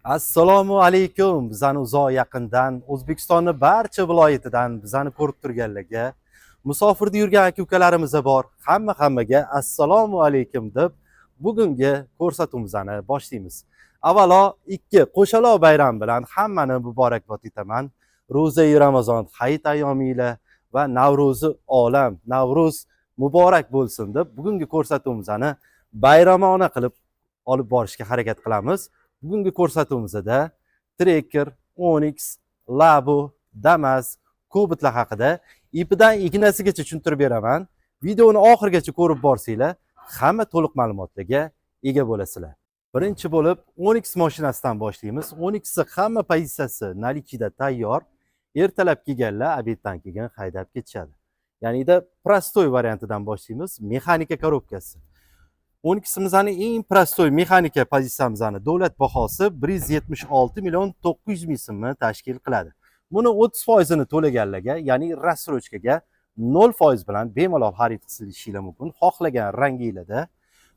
Assalomu alaykum. Bizani uzoq yaqindan, O'zbekistonni barcha viloyatidan bizani ko'rib turganlarga, musofirda yurgan aka ukalarimiz bor. Hamma hammaga assalomu alaykum deb bugungi ko'rsatuvimizni boshlaymiz. Avvalo ikki qo'shaloq bayram bilan hammani muborakbod etaman. Ro'zai Ramazon, hayit ayyomiylar va Navro'zi olam, Navro'z muborak bo'lsin deb bugungi ko'rsatuvimizni bayramona qilib olib borishga harakat qilamiz. Bugungi ko'rsatuvimizda Tracker, Onix, Labo, Damas, Cobaltlar haqida ipidan ignasigacha tushuntirib beraman. Videoni oxirigacha ko'rib borsanglar, hamma to'liq ma'lumotlarga ega bo'lasizlar. Birinchi bo'lib Onix mashinasidan boshlaymiz. Onixni hamma pozitsiyasi наличие da tayyor. Ertalab kelganlar обед dan keyin haydab ketishadi. Ya'ni простой variantidan boshlaymiz. Mexanika korobkasi. Oniximizni eng простой mexanika pozitsiyamizni davlat bahosi 176 million 900 ming so'mni tashkil qiladi. Buni 30 foizini to'laganlarga, ya'ni рассрочка ga 0% bilan bemalol xarid qilishinglar mumkin. Xohlagan ranginglarda.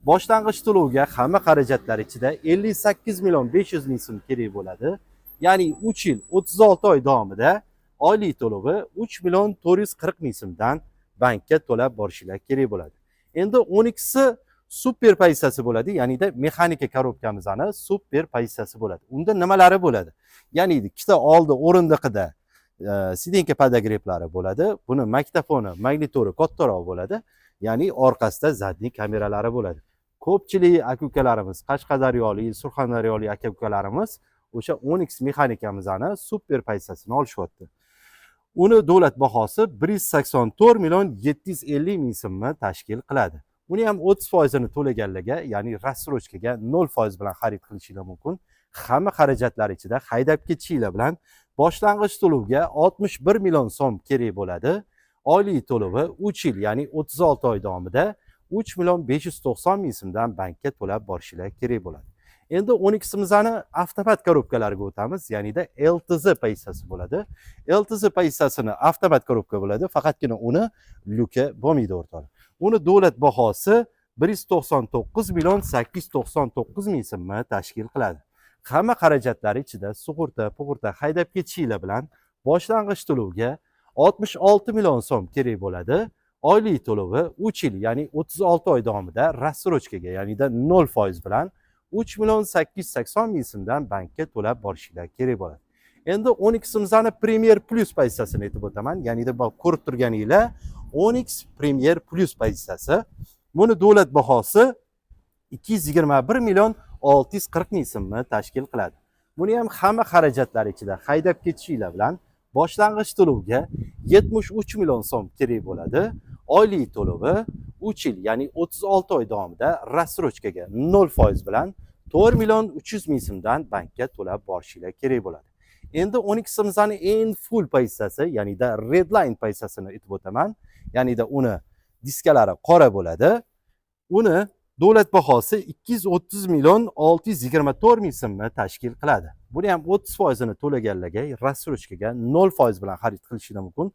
Boshlang'ich to'lovga hamma xarajatlar ichida 58 million 500 ming so'm kerak bo'ladi. Ya'ni 3 yil 36 oy davomida oylik to'lovi 3 million 440 ming so'mdan bankka to'lab borishinglar kerak bo'ladi. Endi 12si super pozitsiyasi bo'ladi, ya'nida mexanika korobkamizni super pozitsiyasi bo'ladi. Unda nimalari bo'ladi? Ya'ni ikkita oldi o'rindiqida сиденье подогрев lari bo'ladi. Buni magnitofoni, magnitori kattaroq bo'ladi. Ya'ni orqasida задний kameralari bo'ladi. Ko'pchilik aka ukalarimiz, Qashqadaryolik, Surxondaryolik aka ukalarimiz o'sha Onix mexanikamizni super pozitsiyasini olishyapti. Uni davlat bahosi 184 million 750 ming so'mni tashkil qiladi. Uni ham 30 foizini to'laganlarga, ya'ni рассрочка ga 0% bilan xarid qilishinglar mumkin. Hamma xarajatlar ichida haydab ketishinglar bilan boshlang'ich to'lovga 61 million so'm kerak bo'ladi. Oylik to'lovi 3 yil, ya'ni 36 oy davomida 3 million 590 ming so'mdan bankka to'lab borishinglar kerak bo'ladi. Endi 12simizni avtomat korobkalariga o'tamiz, ya'nida LTZ pozitsiyasi bo'ladi. LTZ pozitsiyasini avtomat korobka bo'ladi, faqatgina uni lyuki bo'lmaydi, o'rtoqlar. Uni davlat bahosi 199 million 899 ming so'mni tashkil qiladi. Hamma xarajatlari ichida sug'urta, pug'urta, haydab ketishinglar bilan boshlang'ich to'lovga 66 million so'm kerak bo'ladi. Oylik to'lovi 3 yil, ya'ni 36 oy davomida рассрочка ga, ya'nida 0% bilan 3 million 880 ming so'mdan bankka to'lab borishinglar kerak bo'ladi. Endi 12simizni Premier Plus pozitsiyasini aytib o'taman. Ya'ni bu ko'rib turganinglar Onix Premier Plus pozitsiyasi. Buni davlat bahosi 221 million 640 ming so'mni tashkil qiladi. Buni ham hamma xarajatlari ichida haydab ketishinglar bilan boshlang'ich to'lovga 73 million so'm kerak bo'ladi. Oylik to'lovi 3 yil, ya'ni 36 oy davomida рассрочка ga 0% bilan 4 million 300 ming so'mdan bankka to'lab borishinglar kerak bo'ladi. Endi 12simizni eng full pozitsiyasi, ya'nida Redline pozitsiyasini aytib o'taman. Ya'nida uni diskalari qora bo'ladi. Uni davlat bahosi 230 million 624 ming so'mni tashkil qiladi. Buni ham 30 foizini to'laganlarga рассрочка ga 0% bilan xarid qilishinglar mumkin.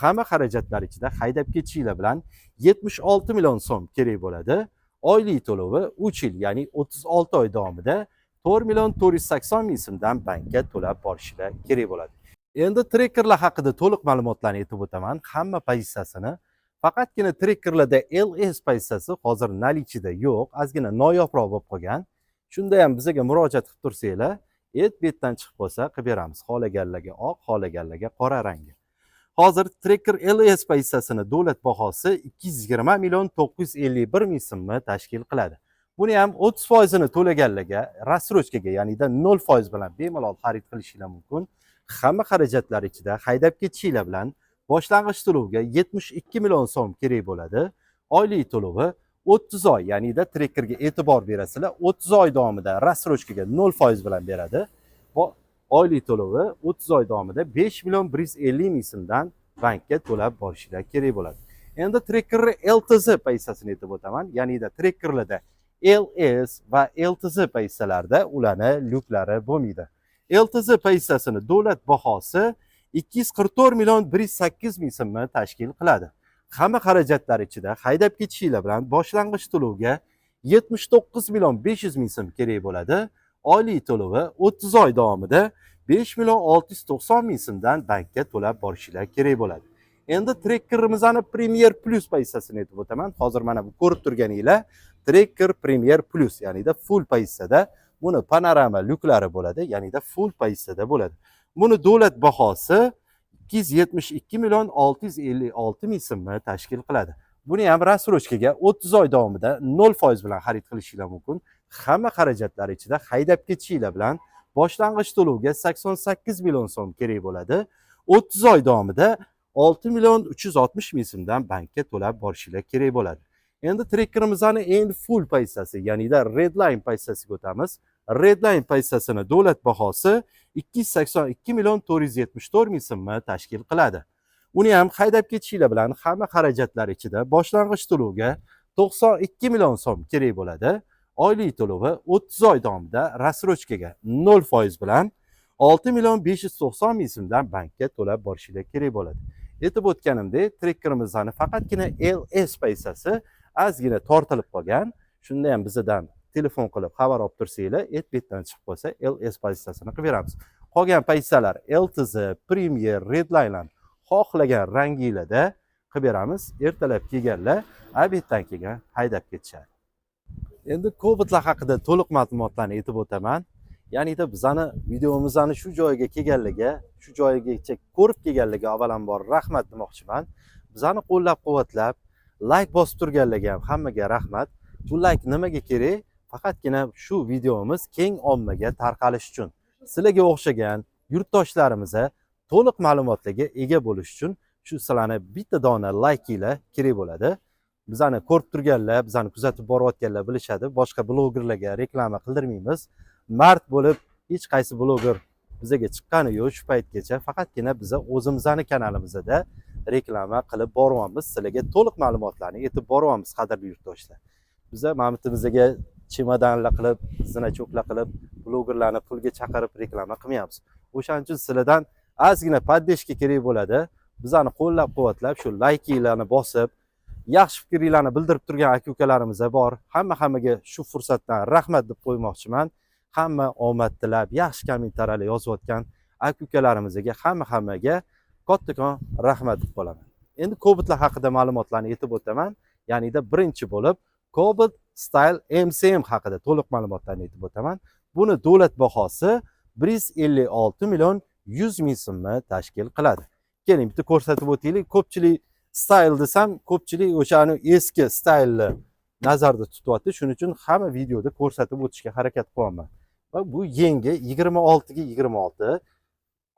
Hamma xarajatlar ichida haydab ketishinglar bilan 76 million so'm kerak bo'ladi. Oylik to'lovi 3 yil, ya'ni 36 oy davomida 4 million 480 ming so'mdan bankka to'lab borishinglar kerak bo'ladi. Endi trekkerlar haqida to'liq ma'lumotlarni aytib o'taman. Hamma pozitsiyasini. Faqatgina trekkerlarda LS pozitsiyasi hozir наличие da yo'q, ozgina noyobroq bo'lib qolgan. Shunda ham bizga murojaat qilib tursanglar, et betdan chiqib qolsa qilib beramiz. Xohlaganlarga oq, xohlaganlarga qora rangi. Hozir Tracker LS pozitsiyasini davlat bahosi 220 million 951 ming so'mni tashkil qiladi. Buni ham 30 foizini to'laganlarga рассрочка ga, ya'nida 0% bilan bemalol xarid qilishinglar mumkin. Hamma xarajatlar ichida haydab ketishinglar bilan boshlang'ich to'lovga 72 million so'm kerak bo'ladi. Oylik to'lovi 30 oy, ya'nida trekkerga e'tibor berasizlar, 30 oy davomida рассрочка ga 0% bilan beradi. Bu oylik to'lovi 30 oy davomida 5 million 150 ming so'mdan bankka to'lab borishinglar kerak bo'ladi. Endi trekkerni LTZ pozitsiyasini aytib o'taman. Ya'nida trekkerlarda LS va LTZ pozitsiyalarida ularni lyuklari bo'lmaydi. LTZ pozitsiyasini davlat bahosi 244 million 108 ming so'mni tashkil qiladi. Hamma xarajatlar ichida haydab ketishinglar bilan boshlang'ich to'lovga 79 million 500 ming so'm kerak bo'ladi. Oylik to'lovi 30 oy davomida 5 million 690 ming so'mdan bankka to'lab borishinglar kerak bo'ladi. Endi Trekkerimizni Premier Plus pozitsiyasini aytib o'taman. Hozir mana bu ko'rib turganinglar Trekker Premier Plus, ya'nida full pozitsiyada. Buni panorama lyuklari bo'ladi, ya'nida full pozitsiyada bo'ladi. Buni davlat bahosi 272 million 656 ming so'mni tashkil qiladi. Buni ham рассрочка ga 30 oy davomida 0% bilan xarid qilishinglar mumkin. Hamma xarajatlar ichida haydab ketishinglar bilan boshlang'ich to'lovga 88 million so'm kerak bo'ladi. 30 oy davomida 6 million 360 ming so'mdan bankka to'lab borishinglar kerak bo'ladi. Endi Trekkerimizni endi full pozitsiyasi, ya'nida Redline pozitsiyasiga o'tamiz. Redline pozitsiyasini davlat bahosi 282 million 474 ming so'mni tashkil qiladi. Uni ham haydab ketishinglar bilan hamma xarajatlar ichida boshlang'ich to'lovga 92 million so'm kerak bo'ladi. Oylik to'lovi 30 oy davomida рассрочка ga 0% bilan 6 million 590 ming so'mdan bankka to'lab borishinglar kerak bo'ladi. Aytib o'tganimdek, Trekkerimizni faqatgina LS pozitsiyasi ozgina tortilib qolgan. Shunda ham bizadan telefon qilib xabar olib tursanglar, et betdan chiqib qolsa, LS pozitsiyasini qilib beramiz. Qolgan pozitsiyalar LTZ, Premier, Redline'lar xohlagan ranginglarda qilib beramiz. Ertalab kelganlar обед dan keyin haydab ketishadi. Endi Kobaltlar haqida to'liq ma'lumotlarni aytib o'taman. Ya'nida bizani videomizni shu joyga kelganligiga, shu joygacha ko'rib kelganligiga avvalambor rahmat demoqchiman. Bizani qo'llab-quvvatlab, layk bosib turganlarga ham hammaga rahmat. Bu layk nimaga kerak? Faqatgina shu videomiz keng ommaga tarqalishi uchun. Sizlarga o'xshagan yurtdoshlarimiz to'liq ma'lumotlarga ega bo'lish uchun shu sizlarni bitta dona laykinglar kerak bo'ladi. Bizani ko'rib turganlar, bizani kuzatib borayotganlar bilishadi, boshqa blogerlarga reklama qildirmaymiz. Mard bo'lib hech qaysi bloger bizaga chiqqani yo'q shu paytgacha. Faqatgina biza o'zimizni kanalimizda reklama qilib boryapmiz, sizlarga to'liq ma'lumotlarni aytib boryapmiz, qadrli yurtdoshlar. Biza mamlakamizga chemodanlar qilib, значок lar qilib, blogerlarni pulga chaqirib reklama qilmayapmiz. O'shaning uchun sizlardan ozgina поддержка kerak bo'ladi. Bizani qo'llab quvvatlab shu laykinglarni bosib, yaxshi fikringlarni bildirib turgan aka ukalarimiz bor. Hammaga shu fursatdan rahmat deb qo'ymoqchiman. Hamma omad tilab yaxshi kommentariyalar yozayotgan aka ukalarimizga hammaga kattakon rahmat deb qolaman. Endi Kobaltlar haqida ma'lumotlarni aytib o'taman. Ya'nida birinchi bo'lib Cobalt Style MCM haqida to'liq ma'lumotlarni aytib o'taman. Buni davlat bahosi 156 million 100 ming so'mni tashkil qiladi. Keling, bitta ko'rsatib o'taylik. Ko'pchilik Style desam, ko'pchilik o'shani eski stylni nazarda tutyapti. Shuning uchun hamma videoda ko'rsatib o'tishga harakat qilyapman. Va bu yangi 26 ga 26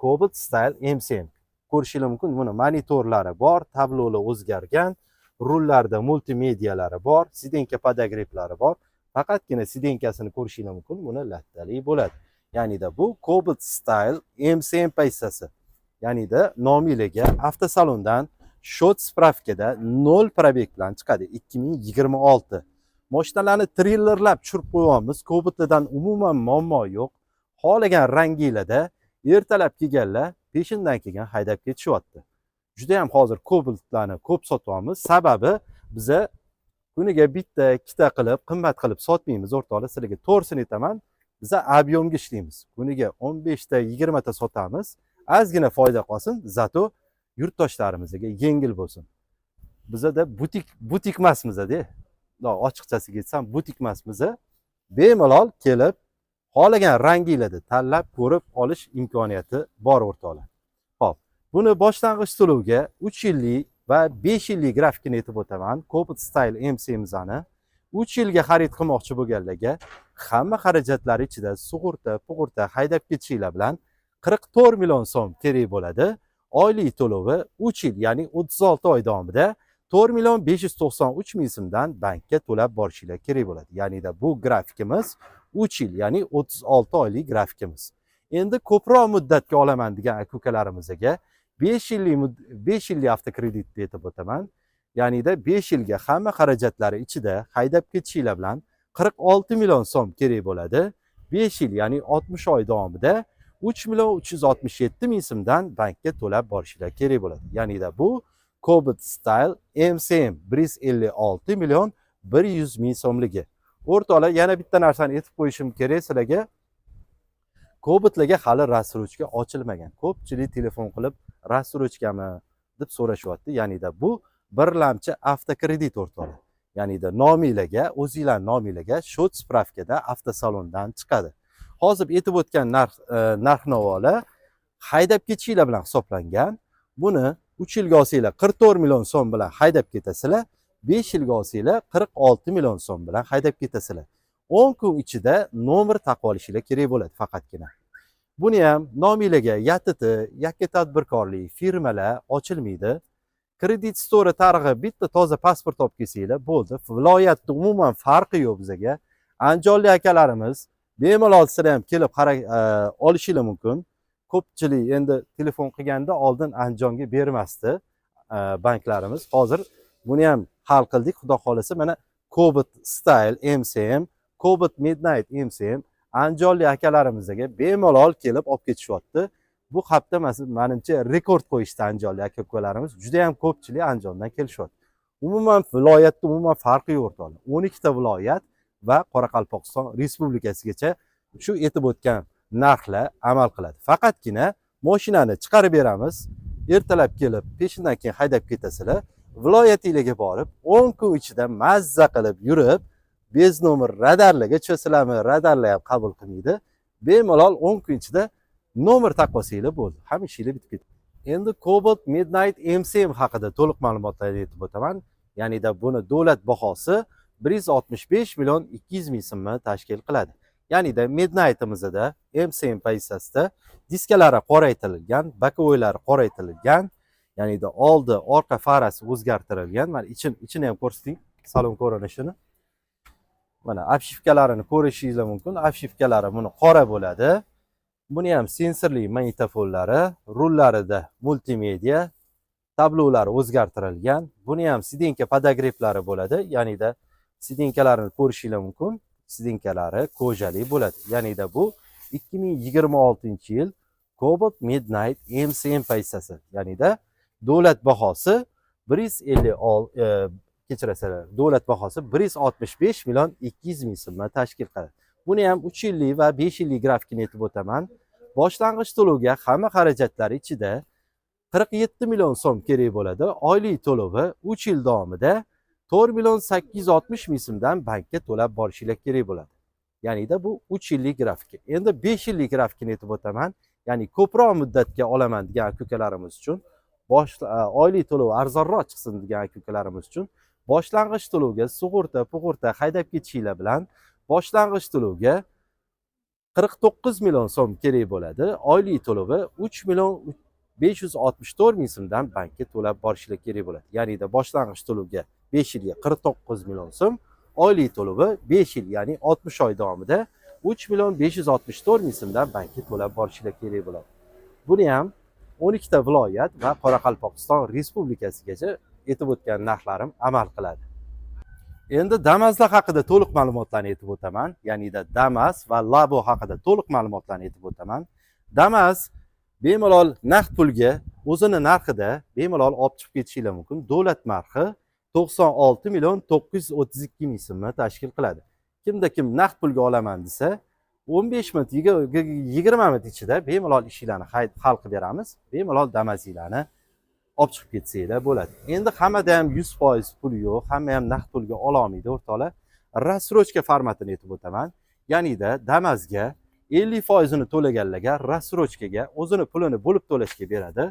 Cobalt Style MCM. Ko'rishingiz mumkin, buni monitorlari bor, tablolar o'zgargan, rullarda multimedialari bor, сиденье подогрев lari bor. Faqatgina сиденье sini ko'rishingiz mumkin, buni lattali bo'ladi. Ya'nida bu Cobalt Style MCM pozitsiyasi. Ya'nida nomiliga avtosalondan счёт справка da 0 пробег bilan chiqadi 2026. Mashinalarni treylerlab tushirib qo'yyapmiz. Cobaltlardan umuman muammo yo'q. Xohlagan ranginglarda ertalab kelganlar peshindan keyin haydab ketishyapti. Juda ham hozir Cobaltlarni ko'p sotyapmiz. Sababi biza kuniga bitta, ikkita qilib, qimmat qilib sotmaymiz, o'rtoqlar. Sizlarga to'g'risini aytaman. Biza объем ga ishlaymiz. Kuniga 15 ta, 20 ta sotamiz. Ozgina foyda qolsin, зато yurtdoshlarimizga yengil bo'lsin. Bizada butik emasmiz-da. Ochiqchasiga aytsam, butik emasmiz. Bemalol kelib, xohlagan ranginglarda tanlab ko'rib olish imkoniyati bor, o'rtoqlar. Xo'p, buni boshlang'ich to'lovga 3 yillik va 5 yillik grafikini aytib o'taman. Cobalt Style MCM'ni 3 yilga xarid qilmoqchi bo'lganlarga hamma xarajatlari ichida sug'urta, pug'urta, haydab ketishinglar bilan 44 million so'm kerak bo'ladi. Oylik to'lovi 3 yil, ya'ni 36 oy davomida 4 million 593 ming so'mdan bankka to'lab borishinglar kerak bo'ladi. Ya'ni bu grafikimiz 3 yil, ya'ni 36 oylik grafikimiz. Endi ko'proq muddatga olaman degan aka ukalarimizga 5 yillik avtokreditni aytib o'taman. Ya'nida 5 yilga hamma xarajatlari ichida haydab ketishinglar bilan 46 million so'm kerak bo'ladi. 5 yil, ya'ni 60 oy davomida 3 million 367 ming so'mdan bankka to'lab borishinglar kerak bo'ladi. Ya'nida bu Cobalt Style MCM 156 million 100 ming so'mligi. O'rtoqlar, yana bitta narsani aytib qo'yishim kerak sizlarga. Kobaltlarga hali рассрочка ochilmagan. Ko'pchilik telefon qilib, рассрочка mi deb so'rashyapti. Ya'nida bu birlamchi avtokredit, o'rtoqlar. Ya'nida nominglarga, o'zinglar nominglarga счёт справка da avtosalondan chiqadi. Hozir aytib o'tgan narx, narx navolar haydab ketishinglar bilan hisoblangan. Buni 3 yilga olsanglar, 44 million so'm bilan haydab ketasizlar. 5 yilga olsanglar, 46 million so'm bilan haydab ketasizlar. 10 kun ichida nomer taqib olishinglar kerak bo'ladi faqatgina. Buni ham nominglarga ЯТТ, yakka tadbirkorlik, firmalar ochilmaydi. Kredit stori tarig'i, bitta toza pasport olib kelsanglar bo'ldi. Viloyatda umuman farqi yo'q bizaga. Andijonlik akalarimiz bemalol sizlar ham kelib olishinglar mumkin. Ko'pchilik endi telefon qilganda, oldin Andijonga bermasdi banklarimiz. Hozir buni ham hal qildik, xudo xohlasa. Mana, Cobalt Style MCM, Cobalt Midnight MCM andijonlik akalarimizga bemalol kelib olib ketishyapti. Bu hafta manimcha rekord qo'yishdi andijonlik aka ukalarimiz. Juda yam ko'pchilik Andijondan kelishyapti. Umuman viloyatda umuman farqi yo'q, o'rtoqlar. 12 ta viloyat va Qoraqalpog'iston Respublikasigacha shu aytib o'tgan narxlar amal qiladi. Faqatgina moshinani chiqarib beramiz, ertalab kelib, peshindan keyin haydab ketasizlar. Viloyatinglarga borib, 10 kun ichida mazza qilib yurib, без номер radarlarga tushasizlarmi, radarlar ham qabul qilmaydi. Bemalol 10 kun ichida nomer taqib olsanglar bo'ldi, hamma ishinglar bitib ketadi. Endi Cobalt Midnight MCM haqida to'liq ma'lumotlarni aytib o'taman. Ya'nida buni davlat bahosi 165 million 200 ming so'mni tashkil qiladi. Ya'nida Midnightimizda MCM pozitsiyasida diskalari qoraytirilgan, боковой lari qoraytirilgan, ya'nida oldi, orqa farasi o'zgartirilgan. Mana, ichini ham ko'rsating, salon ko'rinishini. Mana, обшивка larini ko'rishingizlar mumkin. Обшивка lari buni qora bo'ladi. Buni ham sensorli magnitofonlari, rullarida multimedia tablolari o'zgartirilgan. Buni ham сиденька подогрев lari bo'ladi. Ya'nida сиденька larini ko'rishinglar mumkin. Сиденька lari кожа li bo'ladi. Ya'nida bu 2026 yil Cobalt Midnight MCM pozitsiyasi. Ya'nida davlat bahosi 150, kechirasizlar, davlat bahosi 165 million 200 ming so'mni tashkil qiladi. Buni ham 3 yillik va 5 yillik grafikini aytib o'taman. Boshlang'ich to'lovga hamma xarajatlari ichida 47 million so'm kerak bo'ladi. Oylik to'lovi 3 yil davomida 4 million 860 ming so'mdan bankka to'lab borishinglar kerak bo'ladi. Ya'nida bu 3 yillik grafik. Endi 5 yillik grafikini aytib o'taman. Ya'ni ko'proq muddatga olaman degan aka ukalarimiz uchun, bosh oylik to'lov arzonroq chiqsin degan aka ukalarimiz uchun, boshlang'ich to'lovga sug'urta pug'urta haydab ketishinglar bilan boshlang'ich to'lovga 49 million so'm kerak bo'ladi. Oylik to'lovi 3 million 564 ming so'mdan bankka to'lab borishinglar kerak bo'ladi. Ya'nida boshlang'ich to'lovga 5 yilga 49 million so'm, oylik to'lovi 5 yil, ya'ni 60 oy davomida 3 million 564 ming so'mdan bankka to'lab borishinglar kerak bo'ladi. Buni ham 12 ta viloyat va Qoraqalpog'iston Respublikasigacha aytib o'tgan narxlarim amal qiladi. Endi Damazlar haqida to'liq ma'lumotlarni aytib o'taman. Ya'nida Damas va Labo haqida to'liq ma'lumotlarni aytib o'taman. Damas bemalol naqd pulga o'zini narxida bemalol olib chiqib ketishinglar mumkin. Davlat narxi 96 million 932 ming so'mni tashkil qiladi. Kimda kim naqd pulga olaman desa, 15 minut, 20 minut ichida bemalol ishinglarni hal qilib beramiz. Bemalol Damazinglarni olib chiqib ketsanglar bo'ladi. Endi hammada ham 100% pul yo'q, hamma ham naqd pulga ololmaydi, o'rtoqlar. Рассрочка formatini aytib o'taman. Ya'nida Damazga 50 foizini to'laganlarga рассрочка ga, o'zini pulini bo'lib to'lashga beradi.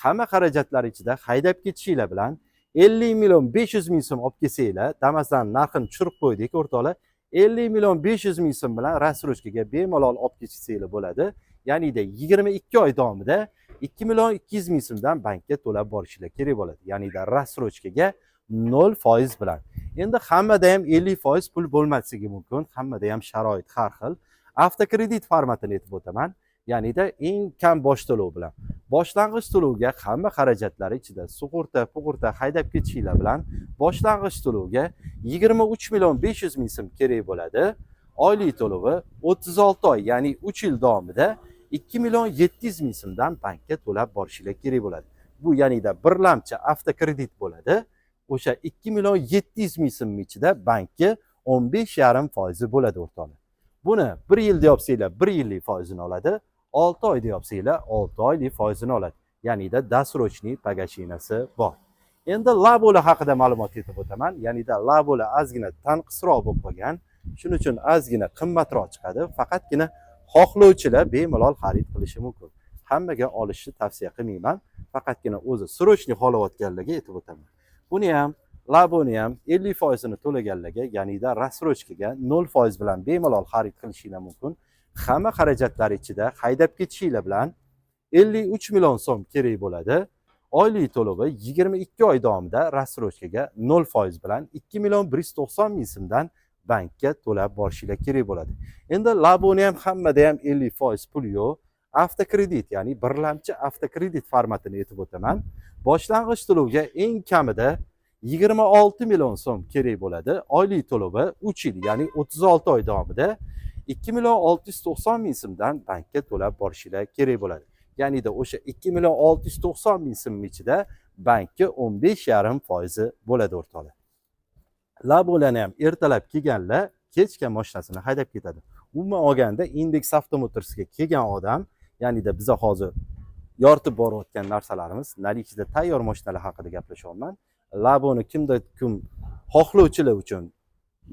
Hamma xarajatlar ichida haydab ketishinglar bilan 50 million 500 ming so'm olib kelsanglar, Damazdan narxini tushirib qo'ydik, o'rtoqlar. 50 million 500 ming so'm bilan рассрочка ga bemalol olib ketishsanglar bo'ladi. Ya'nida 22 oy davomida 2 million 200 ming so'mdan bankka to'lab borishinglar kerak bo'ladi. Ya'nida рассрочка ga 0% bilan. Endi hammada ham 50% pul bo'lmasligi mumkin, hammada ham sharoit har xil. Avtokredit formatini aytib o'taman. Ya'nida eng kam bosh to'lov bilan, boshlang'ich to'lovga hamma xarajatlari ichida sug'urta pug'urta haydab ketishinglar bilan boshlang'ich to'lovga 23 million 500 ming so'm kerak bo'ladi. Oylik to'lovi 36 oy, ya'ni 3 yil davomida 2 million 700 ming so'mdan bankka to'lab borishinglar kerak bo'ladi. Bu ya'nida birlamchi avtokredit bo'ladi. O'sha 2 million 700 ming so'm ichida bankka 15,5 foizi bo'ladi, o'rtoqlar. Buni 1 yilda yopsanglar 1 yillik foizini oladi, 6 oyda yopsanglar 6 oylik foizini oladi. Ya'ni-da досрочный погашения si bor. Endi Labola haqida ma'lumot aytib o'taman. Ya'ni-da Labola ozgina tanqisroq bo'lib qolgan. Shuning uchun ozgina qimmatroq chiqadi. Faqatgina xohlovchilar bemalol xarid qilishi mumkin. Hammaga olishni tavsiya qilmayman. Faqatgina o'zi срочный xohlayotganlarga aytib o'taman. Buni ham, Laboni ham 50 foizini to'laganlarga, ya'ni-da рассрочка ga 0% bilan bemalol xarid qilishinglar mumkin. Hamma xarajatlar ichida haydab ketishinglar bilan 53 million so'm kerak bo'ladi. Oylik to'lovi 22 oy davomida рассрочка ga 0% bilan 2 million 190 ming so'mdan bankka to'lab borishinglar kerak bo'ladi. Endi Laboni ham hammada ham 50% pul yo'q. Avtokredit, ya'ni birlamchi avtokredit formatini aytib o'taman. Boshlang'ich to'lovga eng kamida 26 million so'm kerak bo'ladi. Oylik to'lovi 3 yil, ya'ni 36 oy davomida 2 million 690 ming so'mdan bankka to'lab borishinglar kerak bo'ladi. Ya'ni-da o'sha 2 million 690 ming so'm ichida bankka 15,5 foizi bo'ladi, o'rtoqlar. Labolani ham ertalab kelganlar kechga mashinasini haydab ketadi. Umuman olganda, Index Avtomotorsga kelgan odam, ya'ni-da biza hozir yoritib borayotgan narsalarimiz наличие da tayyor mashinalar haqida gaplashyapman. Laboni kimda kim xohlovchilar uchun,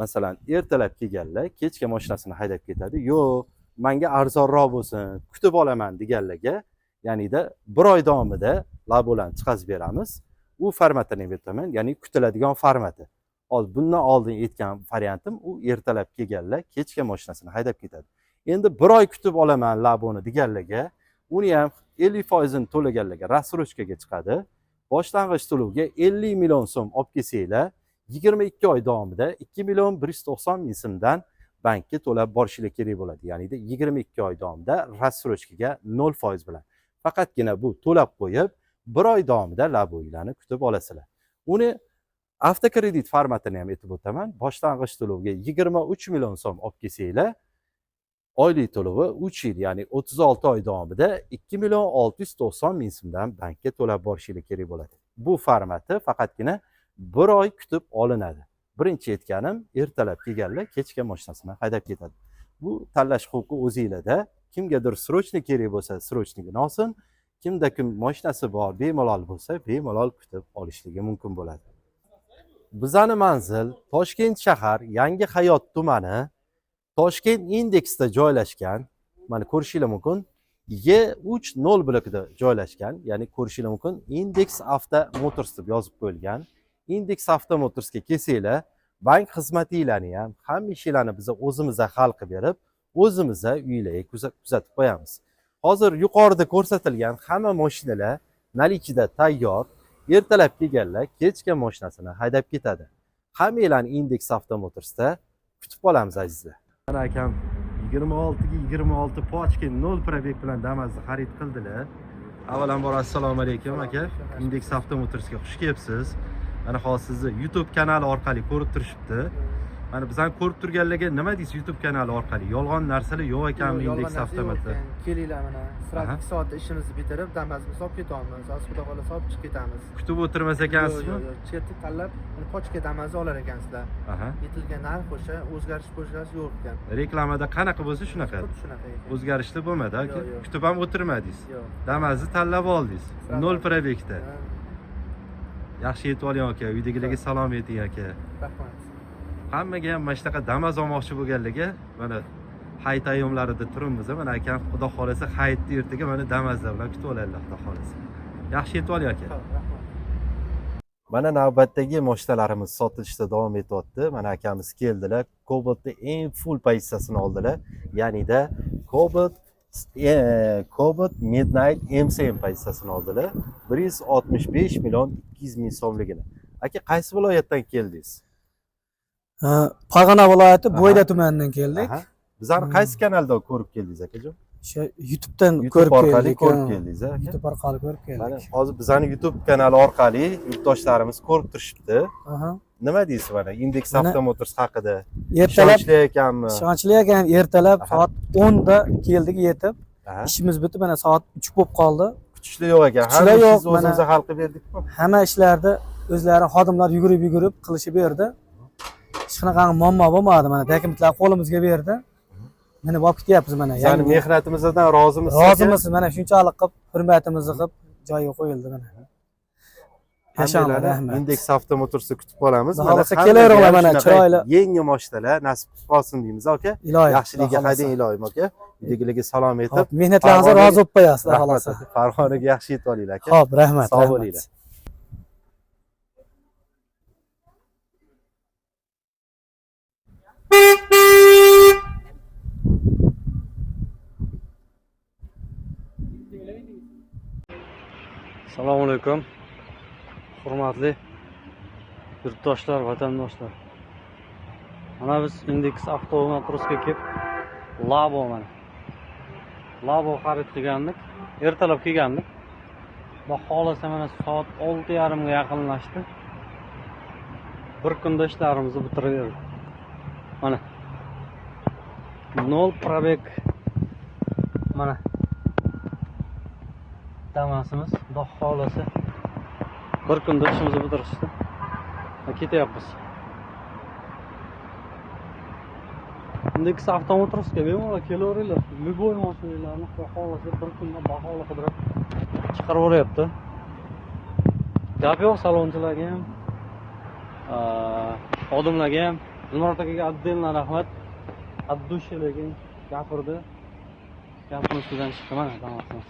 masalan, ertalab kelganlar kechga mashinasini haydab ketadi. Yo'q, manga arzonroq bo'lsin, kutib olaman deganlarga, ya'ni-da bir oy davomida Labolani chiqazib beramiz. U formatini ham aytaman, ya'ni kutiladigan formati. Hozir bundan oldin aytgan variantim, u ertalab kelganlar kechga mashinasini haydab ketadi. Endi bir oy kutib olaman Laboni deganlarga, uni ham 50 foizini to'laganlarga рассрочка ga chiqadi. Boshlang'ich to'lovga 50 million so'm olib kelsanglar, 22 oy davomida 2 million 190 ming so'mdan bankka to'lab borishinglar kerak bo'ladi. Ya'ni 22 oy davomida рассрочка ga 0% bilan. Faqatgina bu to'lab qo'yib, bir oy davomida Laboylarni kutib olasizlar. Uni avtokredit formatini ham aytib o'taman. Boshlang'ich to'lovga 23 million so'm olib kelsanglar, oylik to'lovi 3 yil, ya'ni 36 oy davomida 2 million 690 ming so'mdan bankka to'lab borishinglar kerak bo'ladi. Bu formati faqatgina bir oy kutib olinadi. Birinchi aytganim, ertalab kelganlar kechga mashinasini haydab ketadi. Bu tanlash huquqi o'zinglarda. Kimgadir срочный kerak bo'lsa, срочный gini olsin. Kimda kim mashinasi bor, bemalol bo'lsa, bemalol kutib olishligi mumkin bo'ladi. Bizani manzil Toshkent shahar, Yangi Hayot tumani, Toshkent Indeksda joylashgan. Mana, ko'rishinglar mumkin. Y30 blokida joylashgan, ya'ni ko'rishinglar mumkin. Index Avto Motors deb yozib qo'yilgan. Index Avto Motorsga kelsanglar, bank xizmatinglarni ham, hamma ishlarni biz o'zimizda hal qilib berib, o'zimizda uylarga kuzatib qo'yamiz. Hozir yuqorida ko'rsatilgan hamma mashinalar наличие da tayyor. Ertalab kelganlar kechga mashinasini haydab ketadi. Hammanglarni Index Avto Motorsda kutib qolamiz, azizlar. Mana, akam 26 ga 26 пачка 0 пробег bilan Damazni xarid qildilar. Avvalambor, assalomu alaykum, aka. Index Avto Motorsga xush kelibsiz. Mana, hozir sizni YouTube kanali orqali ko'rib turishibdi. Mana, bizani ko'rib turganlarga nima deysiz YouTube kanali orqali? Yolg'on narsalar yo'q ekanmi Yo'q, Index yolg'on narsa yo'q Avtomotor? ekan. Kelinglar, mana sirati 2 soatda ishimizni bitirib, Damazimizni olib ketamiz. Hozir, xudo xohlasa, olib chiqib ketamiz. Kutib o'tirmas Yo'q, ekansizmi? yo'q, yo'q. Chertib tanlab, mana, пачка Damazni olar ekansizlar. Yetilgan narx o'sha, o'zgarish bo'zgarish yo'q ekan. Reklamada qanaqa bo'lsa shunaqa. Xuddi shunaqa ekan. O'zgarishli bo'lmadi, aka. Yo'q, yo'q. Kutib ham o'tirmadingiz. Yo'q. Damazni tanlab oldingiz. Sразу. 0 пробег da. Ha, Yaxshi yetib oling, aka. Uydagilarga salom ayting, aka. Rahmat. Hammaga ham mana shunaqa Damas olmoqchi bo'lganlarga, mana, hayit ayyomlarida turibmiz. Mana, akam, xudo xohlasa, hayitni ertaga mana Damazlar bilan kutib oladilar, xudo xohlasa. Yaxshi yetib oling, aka. Ho'p, rahmat. Mana, navbatdagi mashinalarimiz sotilishda davom etyapti. Mana, akamiz keldilar. Cobaltni eng full pozitsiyasini oldilar. Ya'ni-da Cobalt Midnight MCM pozitsiyasini oldilar. 165 million 200 ming so'mligini. Aka, qaysi viloyatdan keldingiz? Farg'ona viloyati, Bo'yda tumanidan keldik. Bizani qaysi kanalda ko'rib keldingiz, akajon? O'sha YouTube'dan YouTube ko'rib orqali keldik. Ko'rib Ha. keldingiz, aka? YouTube orqali ko'rib Mana, keldik. hozir bizani YouTube kanali orqali yurtdoshlarimiz ko'rib turishibdi. Nima deysiz, mana, Index Avto Motors haqida? Ertalab Ishonchli ekanmi? Ishonchli ekan. Ertalab soat 10 da keldik yetib. Ishimiz bitib, mana, soat 3 bo'lib qoldi. Kutishlar yo'q ekan. Kutishlar Hamma yo'q, ishingizni o'zimiz hal qilib berdikmi? Hamma ishlarni o'zlari, xodimlar yugurib-yugurib qilishib berdi. Hech qanaqa muammo bo'lmadi. Mana, dokumentlar qo'limizga berdi. Minib olib ketyapmiz mana. Bizani mehnatimizdan rozimisiz, aka? Rozimisiz, mana shunchalik qilib hurmatimizni qilib joyiga qo'yildi mana. Yashanglar, Hammanglarni rahmat. Index Avto Motorsda kutib qolamiz. Xudo Mana xohlasa hammaga kelaveringlar ham mana, shunaqa chiroyli. yangi mashinalar nasib qilib qolsin deymiz, aka. Iloyim. Yaxshiligiga Xudo xohlasa. haydang, iloyim aka. Uydagilarga salom aytib, Xo'p, mehnatlaringizga Farg'onaga- rozi bo'lib qo'yasiz, xudo rahmat xohlasa. aka. Farg'onaga yaxshi yetib olinglar, aka. Xo'p, rahmat. Sog' Rahmat. bo'linglar. Assalomu alaykum. Hurmatli yurtdoshlar, vatandoshlar. Mana biz Index Avtomotorsga kelib Labo mana. Labo xarid qilgandik. Ertalab kelgandik. Xudo xohlasa mana soat 6:30 ga yaqinlashdi. Bir kunda ishlarimizni bitirib berdi. Mana 0 пробег mana Damasimiz, xudo xohlasa bir kunda ishimizni bitirishdi. Va ketyapmiz. Index Avtomotorsga bemalol kelaveringlar. Любой mashinalarni xudo xohlasa bir kunda baholi qidirib chiqarib yuboryapti. Gap yo'q, salonchilarga ham, xodimlarga ham, Zumrad akaga отдельно rahmat. От души lekin gapirdi. Gapni ustidan chiqdi mana Damasimiz.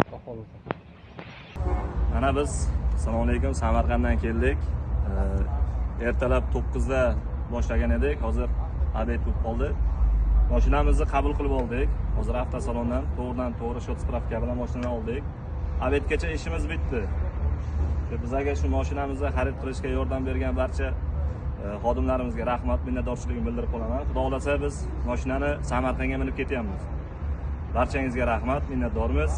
Xudo xohlasa. Mana biz, assalomu alaykum, Samarqanddan keldik. Ertalab 9 da boshlagan edik. Hozir обед bo'lib qoldi. Mashinamizni qabul qilib oldik. Hozir avtosalondan to'g'ridan to'g'ri счёт справка bilan mashinani oldik. Обед gacha ishimiz bitdi. Bizlarga shu mashinamizni xarid qilishga yordam bergan barcha xodimlarimizga rahmat, minnatdorchiligimni bildirib qolaman. Xudo xohlasa biz mashinani Samarqandga minib ketyapmiz. Barchangizga rahmat, minnatdormiz.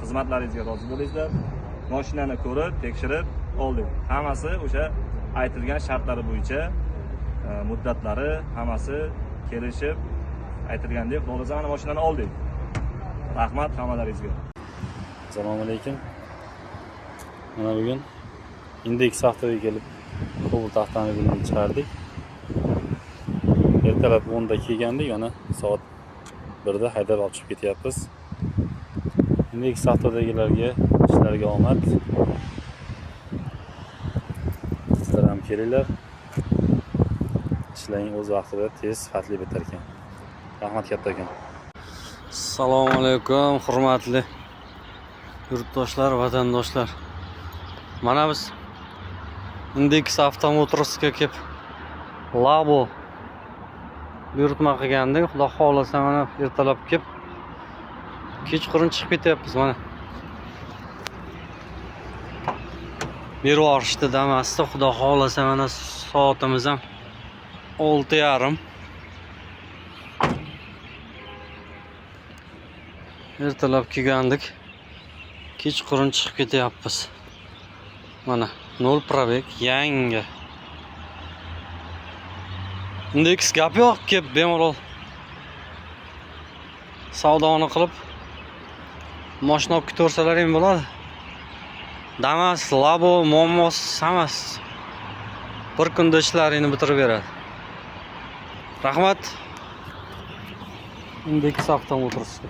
Xizmatlaringizga rozi bo'linglar. Mashinani ko'rib, tekshirib oldik. Hammasi o'sha aytilgan shartlari bo'yicha, muddatlari hammasi kelishib aytilgandek, xudo xohlasa mana mashinani oldik. Rahmat hammalaringizga. Assalomu alaykum. Mana bugun Index Avtoga kelib Cobalt avtomobilini chiqardik. Ertalab 10 da kelgandik, mana soat 1 da haydab olib chiqib ketyapmiz. Index Avtodagilarga ishlarga omad. Sizlar ham kelinglar. Ishlaring o'z vaqtida tez, sifatli bitar ekan. Rahmat kattakon. Assalomu alaykum, hurmatli yurtdoshlar, vatandoshlar. Mana biz Index Avtomotorsga kelib Labo buyurtma qilgandik. Xudo xohlasa mana ertalab kelib kechqurun chiqib ketyapmiz mana. Berib yuborishdi Damasni. Xudo xohlasa mana soatimiz ham 6:30. Ertalab kelgandik. Kechqurun chiqib ketyapmiz. Mana 0 пробег yangi. Index gap yo'q, kelib bemalol savdoni qilib mashina olib ketaversalar ham bo'ladi. Damas, Labo muammosi hammasi bir kunda ishlaringni bitirib beradi. Rahmat. Index Avtomotorsga.